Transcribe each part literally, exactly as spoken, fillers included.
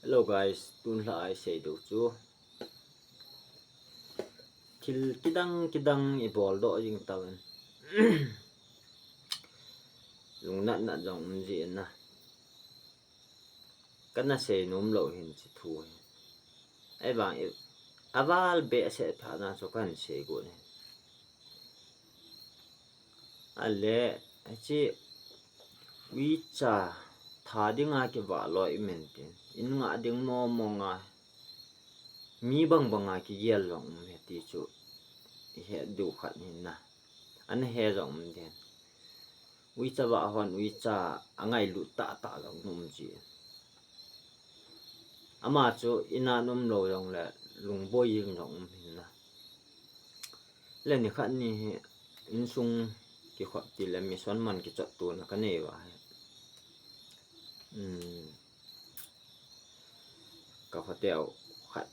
Hello guys, tun la isei diu chu thil kidang kidang ibol doh jing tauvin. Lungnat nat jong um jin na. Kana sei nom lou hin chi thu hi. Ahivang i, aval behseh phat na chu kahin sei got in. Ale, hiche uicha tha dinga kivah loi imen tin, in ngah ding mong mong a, mi bang banga kigel jong um e ti chu ihet diu khat hin na. Ana he jong um den. Uicha vah hon uicha angailut tah tah jong um ji. Ama chu in a um lou jongle lungboi jing jong um hin na. Le nikhat ni hi insung kikhop ti le mission man kichot tona kanei uva hi. Um, ka hotel khat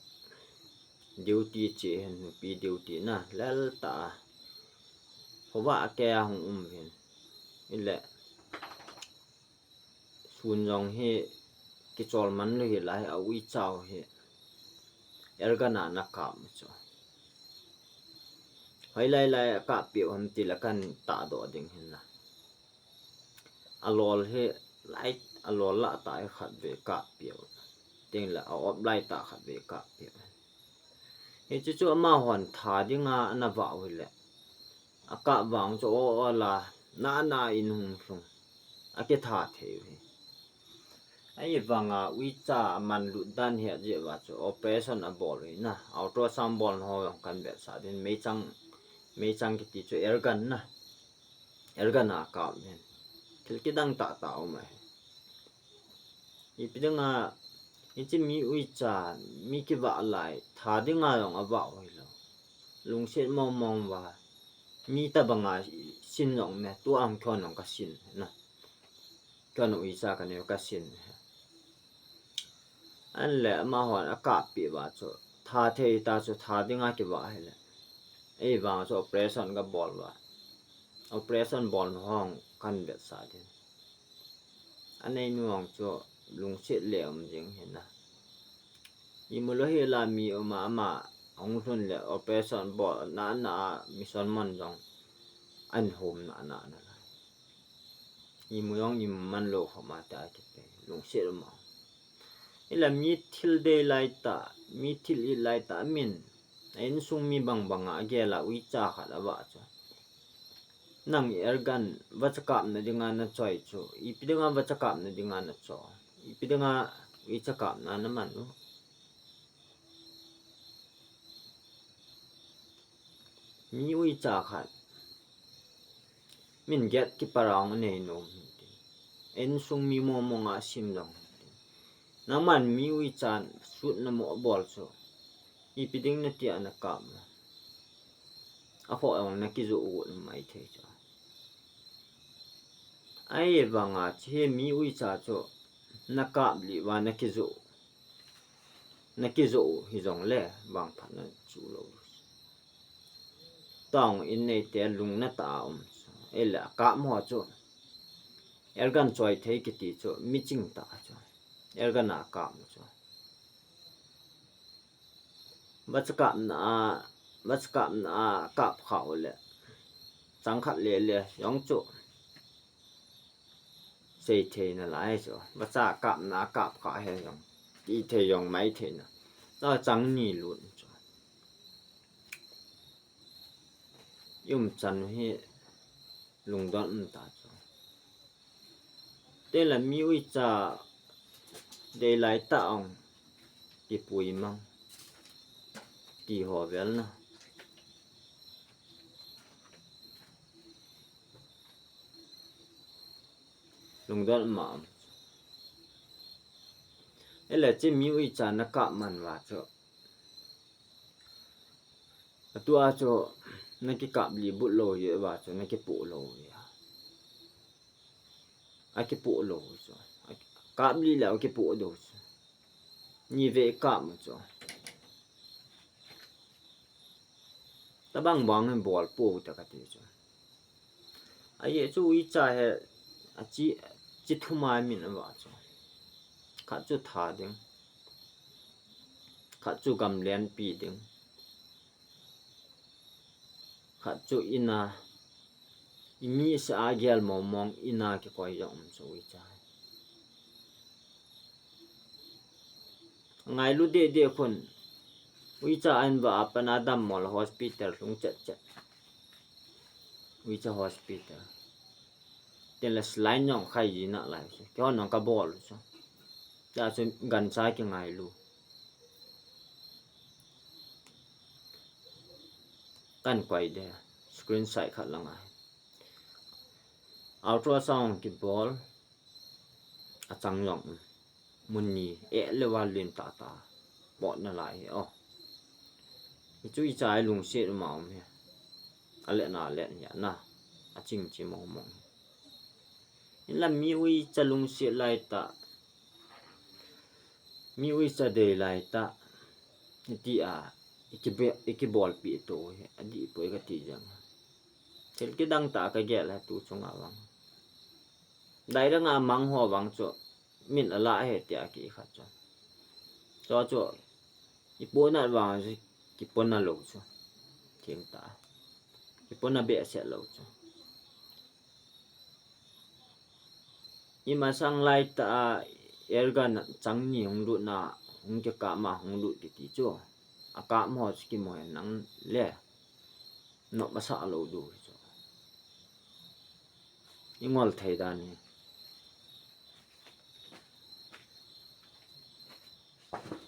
duty che hin, nupi duty na, lel tah a. Khovah a kei a hung um hin. Ile sun jong hi kichol man lou hi lai a uicha u hi air gun a ana kap chu. Hoilai lai a kap piu ham ti le kan tahdoh ding hin na. Alol hi lai, alol lah tah hi khatvei kap piu. Tin le a op lai tah khatvei kap piu. Hichu chu amahon tha dinga ana vah u hile. Akap vang chu o o la, na na in hung lhung. Akitha thei u hi. Ahivanga uicha aman lut dan hi ajeh uva chu operation abol u hi na. Ultrasound bolna ho jong kan vetsah din, meichang, meichang kiti chu air gun na. Air gun a kap hin. Thil kidang tah tah um ahi. Ipi dinga, hiche mi uicha, mi kivah lai, tha dinga jong avah u hilou. Lungset mong mong uva, mi tobanga sin jong um e, tua hung kihon jong kasin na. Kihon uicha kanei u kasin. Anle amahon akap peh uva chu, tha thei ta chu tha dinga kivah hile. Ahivang chu operation kabol uva. Operation bolna ho jong kan vetsah din. Aneinu jong chu lungset le um jing hin na. Imu lou hel a mi um a, ama hung lhun le operation bolna na a mission man jong ahin hom na na na la. Imu jong imu man lou khoma ta kiti, lungset um a. Ile mi thil dei lai tah, mi thil it lai tah min, a insung mi bang banga agel a uicha khat avah chu. Nang air gun vacha kapna dinga nachoi chu, ipi dinga vacha kapna dinga nachoi, ipi dinga uicha kapna naman u. Mi uicha khat min gatekeeper a hung anei nom hin tin. Insung mi mong mong a sim jong hin tin. Nangman mi uicha sutna mo bol chu, ipi ding nati a nakap u. Akhoh jong nakijoh u maithei chu. Ahivanga hiche mi uicha chu nakap lih uva nakijoh, nakijoh u hijongle vangphatna chu lou. Tong in neite lungna tah a um chu. Ile akap ho chu air gun choi thei kiti chu miching tah chu. Air gun a kap chu. Vacha kapna a, vacha kapna a kap kha u le. Chang khat le le jong chu sei thei nalai chu. Vacha kapna a kap kha hi jong, ti thei jong maithei na. Ta chang ni lut chu. I umchan u hi lungdon um ta chu. Tele mi uicha dei lai tah ong kipui mang ti ho vel na. Lungdon um a um. Ile hiche mi uicha nakap man uva chu, atua chu nakikap lih but lou uva chu nakipoh lou uva. Akipoh lou chu. Kap lih le akipoh lou chu. Ni vei kap u chu. Tabang bang hin bol pou ta kati chu. Ajeh chu uicha hi achi, chi thum a min avah chu. Khat chu tha ding. Khat chu gamlen pi ding. Khat chu ina, i mi sa a gel mong mong ina kikoi jong um chu uicha. Ngailu deh deh khun. Uicha an va apan a dam mol hospital lhung chet chet. Uicha hospital. Tin la saline jong khai ji na lai se. Kei hon jong ka bol u chu. Cha chu gancha kingailu. Kan koi de. Screen side khat la ngai. Ultrasound kibol. Achang jong um. Mun ni eh le val len tah tah. Bot na lai hi o. Hichu icha i lungset um a um hi. A let na let hi a na. A ching chi mong mong. Hinla mi uicha lungset lai tah. Mi uicha dei lai tah. Hiti a. I kibe-, i kibolpi to hi. A dih poi ka ti jang. Thil kidang tah ka gel a tu chunga vang. Dai dang a mang ho vang chu. Min a la he tia ki khat chu. Chu chu. I pona vang chu. Kipona lo chu. Thing ta. Kipona behseh lo chu. I masang lai tah a air gun chang ni hung lut na, hung kikap ma hung lut kiti chu. A kap mo chu kimo nang le. Nop masa lo du chu. I ngol thei dan hi.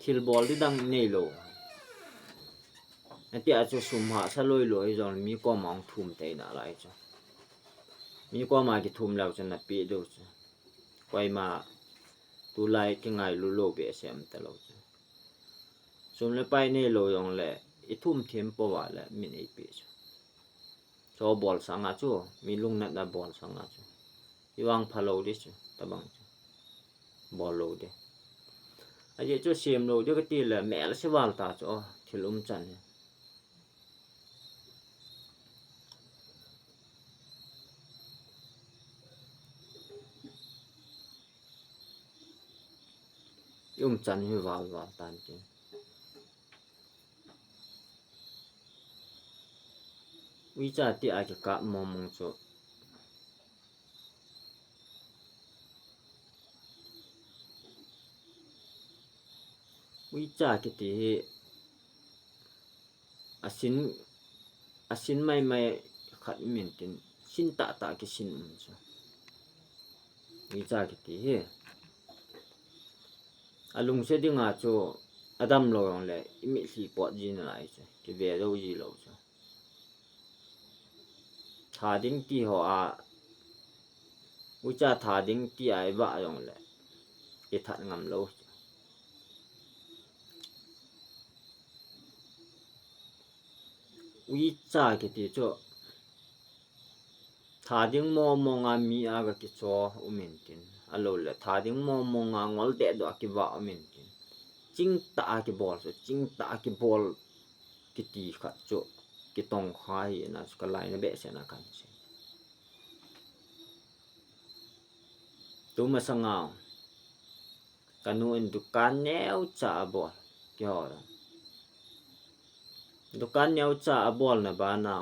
Thil bol di dang nei lo. Ati a chu sum hahsa loi loi jong mi koma hung thum tei na lai chu. Mi koma kithum leu chu na pe deu chu. Koima tulai kingailu lo behseh um ta lo chu. Sum le pai nei lo jong le i thum them po va le min ei pe chu. Chu bol sanga chu, mi lungnatna bol sanga chu. I vang pha lo di chu, tabang chu. Bol lo di. Ajeh chu sem lo di ka ti le, mel se val ta chu, o, thil um chan hi. I um chan hi val val tan tin. Uicha ti a kikap mong mong chu. Uicha kiti hi asin, asin mai mai khat min tin sin tah tah kisin um chu. Uicha kiti hi. A lungset dinga chu adam lo jong le i mitlhi pot ji na lai chu. Kive lo ji lo chu. Tha ding ti ho a, uicha tha ding ti a i vah jong le, i that ngam lo. Uicha kiti chu, tha ding mong mong a mi a ka kicho um in tin, a lo le tha ding mong mong a ngol deh doh a kivah um in tin. Ching tah a kibol chu, ching tah a kibol kiti khat chu kitong kha hi na chu ka lai na behseh na kan sei. Tu masanga ka nu in dukan neocha a bol, kihol. Dukan neocha a bol na bana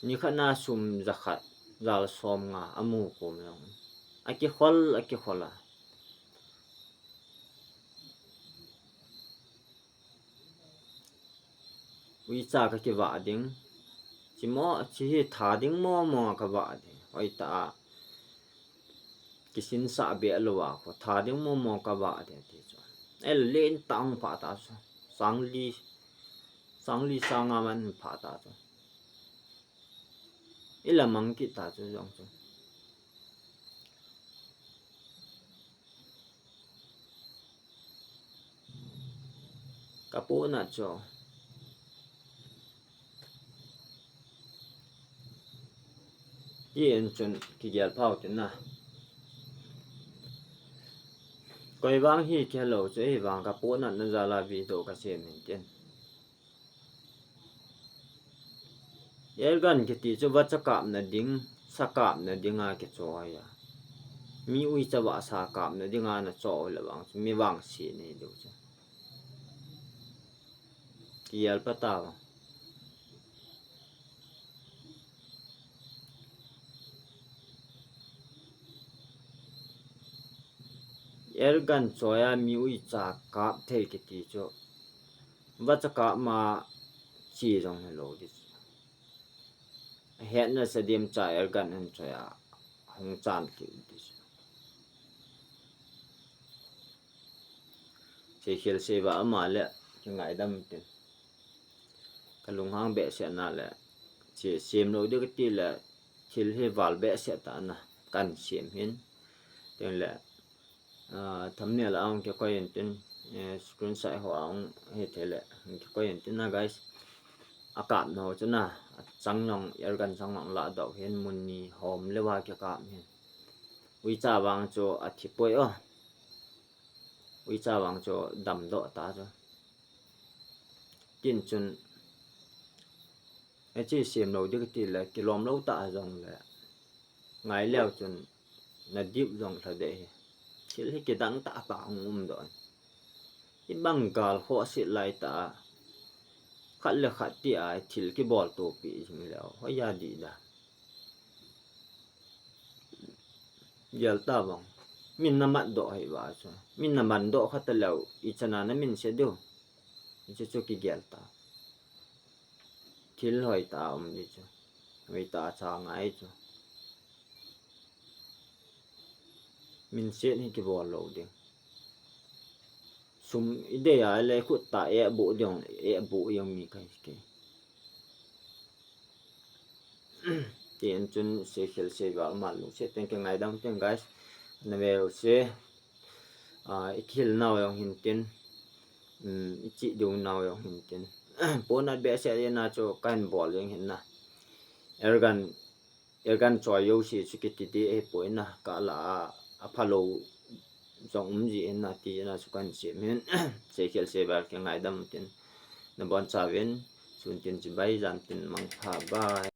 ni khat na sum jakhat, jal som nga a mu kom jong. A kihol, a kihol a. Uicha ka kivah ding. Chimo, chi hi tha ding mong mong a ka vah ding. Hoi ta a. Kisin sa be lo a ko. Tha ding mong mong ka vah ding ti chu. El len tang pha ta chu. Sang li, sang li sang a man pha ta chu. I la mang kit ta chu jong chu. Ka pu na chu. Ti in chun kigel phau tin na. Koi vang hi kihelo chu, ei vang ka pu na na jal a video ka sem in tin. Air gun kiti chu vacha kapna ding, sa kapna ding a kicho ahi a. Mi uicha vahsa kapna ding a na cho le vang chu, mi vangse nei diu chu. Kiyal pa ta. Air gun choi a mi uicha kap thei kiti chu. Vacha kap ma chi jong hello this. Hetna sa dim cha air gun an choi a hung chan ki this. Seikhel seival ama le kingaidam tin. Ka lunghang behseh na le, che sem lou ding kati le, thil hi val behseh tah na, kan sem hin. Tin le, ah, thumbnail a hung kikoi in tin, eh, screenshot ho a hung hithei le, hung kikoi in tin na, guys. A kap nau chu na, a chang nong, air gun chang nong la doh hin, mun ni hom le va kikap hin. Uicha vang chu a thi poi o. Uicha vang chu damdoh ta chu. Tin chun, hiche sem lou ding kati le, kilom lou ta jong le, ngai leu chun, na dip jong lha deh hi. Thil hi kidang tah tah hung um doh. Hibang gal khoh sit lai tah a, khat le khat ti a, thil kibol topi jing leu, hoiya dih da. Gel ta vang. Min na mat doh hi va chu. Min na man doh kha ta leu, i chana na min se diu. Hichu chu kigel ta. Thil hoi ta um di chu. Hoi ta cha ngai chu. Min set hi kibol lou ding. Sum i dei a le khut ta e bu ding, e bu yong mi kai ke. Tin chun seikhel seival ma lungset teng kingaidam teng, guys. Na veu se, ah, i kihil nau jong hin tin, um, i chi diu nau jong hin tin. Pona behseh na chu kan bol jong hin na. Air gun, air gun choi jouse chu kiti di ahi poi na, ka la a, a phalou jong um ji hin na ti na chu kan sem hin. Seikhel seival kingaidam tin. Na bon chauvin, sun tin chibai, jan tin mangpha, bye.